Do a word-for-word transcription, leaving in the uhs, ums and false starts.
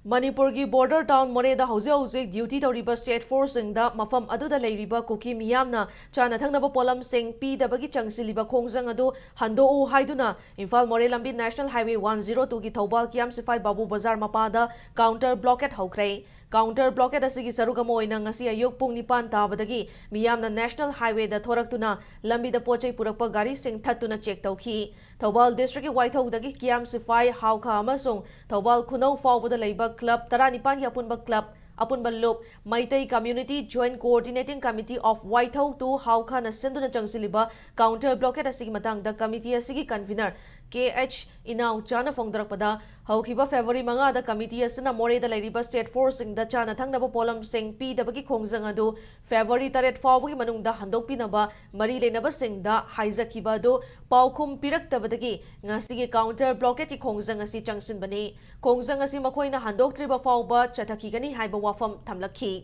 ꯃꯅꯤꯄꯨꯔꯒꯤ border town ꯃꯣꯔꯦꯗ ꯍꯧꯖꯤꯛ ꯍꯧꯖꯤꯛ duty ꯇꯧꯔꯤꯕ state forceꯁꯤꯡꯗ ꯃꯐꯝ ꯑꯗꯨꯗ ꯂꯩꯔꯤꯕ ꯀꯨꯀꯤ ꯃꯤꯌꯥꯝꯅ ꯆꯥꯅ ꯊꯛꯅꯕ ꯄꯣꯠꯂꯝꯁꯤꯡ ꯄꯤꯗꯕꯒꯤ ꯆꯪꯁꯤꯜꯂꯤꯕ ꯈꯣꯡꯖꯪ ꯑꯗꯨ ꯍꯟꯗꯣꯛꯎ ꯍꯥꯏꯗꯨꯅ ꯏꯝꯐꯥꯜ ꯃꯣꯔꯦ ꯂꯝꯕꯤ National Highway one zero twoꯒꯤ Thoubal ꯀꯤꯌꯥꯝ ꯁꯤꯐꯥꯏ ꯕꯥꯕꯨ ꯕꯖꯥꯔ ꯃꯄꯥꯗ counter blockade ꯍꯧꯈ꯭ꯔꯦ꯫ Counter blockade ꯑꯁꯤꯒꯤ ꯁꯔꯨꯛ ꯑꯃ ꯑꯣꯏꯅ ꯉꯁꯤ ꯑꯌꯨꯛ ꯄꯨꯡ ꯅꯤꯄꯥꯟ ꯇꯥꯕꯗꯒꯤ ꯃꯤꯌꯥꯝꯅ National Highwayꯗ ꯊꯣꯔꯛꯇꯨꯅ ꯂꯝꯕꯤꯗ ꯄꯣꯠ ꯆꯩ ꯄꯨꯔꯛꯄ ꯒꯥꯔꯤꯁꯤꯡ ꯊꯠꯇꯨꯅ check ꯇꯧꯈꯤ꯫ ꯊꯧꯕꯥꯜ districtꯀꯤ ꯋꯥꯏꯊꯧꯗꯒꯤ ꯀꯤꯌꯥꯝ ꯁꯤꯐꯥꯏ, ꯍꯥꯎꯈꯥ ꯑꯃꯁꯨꯡ ꯊꯧꯕꯥꯜ ꯈꯨꯅꯧ ꯐꯥꯎꯕꯗ ꯂꯩꯕ club ꯇꯔꯥꯅꯤꯄꯥꯟꯒꯤ ꯑꯄꯨꯟꯕ club, ꯑꯄꯨꯟꯕ ꯂꯨꯞ, Meitei Community Joint Coordinating Committee of Waithou to ꯍꯥꯎꯈꯥꯅ ꯁꯤꯟꯗꯨꯅ ꯆꯪꯁꯤꯜꯂꯤꯕ counter blockade ꯑꯁꯤꯒꯤ ꯃꯇꯥꯡꯗ committee ꯑꯁꯤꯒꯤ convener ꯀꯦ ꯑꯩꯆ ꯏꯅꯥꯎꯆꯥꯅ ꯐꯣꯡꯗꯣꯔꯛꯄꯗ, ꯍꯧꯈꯤꯕ February ꯃꯉꯥꯗ committee ꯑꯁꯤꯅ ꯃꯣꯔꯦꯗ ꯂꯩꯔꯤꯕ state forceꯁꯤꯡꯗ ꯆꯥꯅ ꯊꯛꯅꯕ ꯄꯣꯠꯂꯝꯁꯤꯡ ꯄꯤꯗꯕꯒꯤ ꯈꯣꯡꯖꯪ ꯑꯗꯨ February ꯇꯔꯦꯠ ꯐꯥꯎꯕꯒꯤ ꯃꯅꯨꯡꯗ ꯍꯟꯗꯣꯛꯄꯤꯅꯕ ꯃꯔꯤ ꯂꯩꯅꯕꯁꯤꯡꯗ ꯍꯥꯏꯖꯈꯤꯕ ꯑꯗꯨ ꯄꯥꯎꯈꯨꯝ ꯄꯤꯔꯛꯇꯕꯗꯒꯤ ꯉꯁꯤꯒꯤ counter blockadeꯀꯤ ꯈꯣꯡꯖꯪ ꯑꯁꯤ ꯆꯪꯁꯤꯟꯕꯅꯤ꯫ ꯈꯣꯡꯖꯪ ꯑꯁꯤ ꯃꯈꯣꯏꯅ ꯍꯟꯗꯣꯛꯇ꯭ꯔꯤꯕ ꯐꯥꯎꯕ ꯆꯠꯊꯈꯤꯒꯅꯤ ꯍꯥꯏꯕ ꯋꯥꯐꯝ ꯊꯝꯂꯛꯈꯤ꯫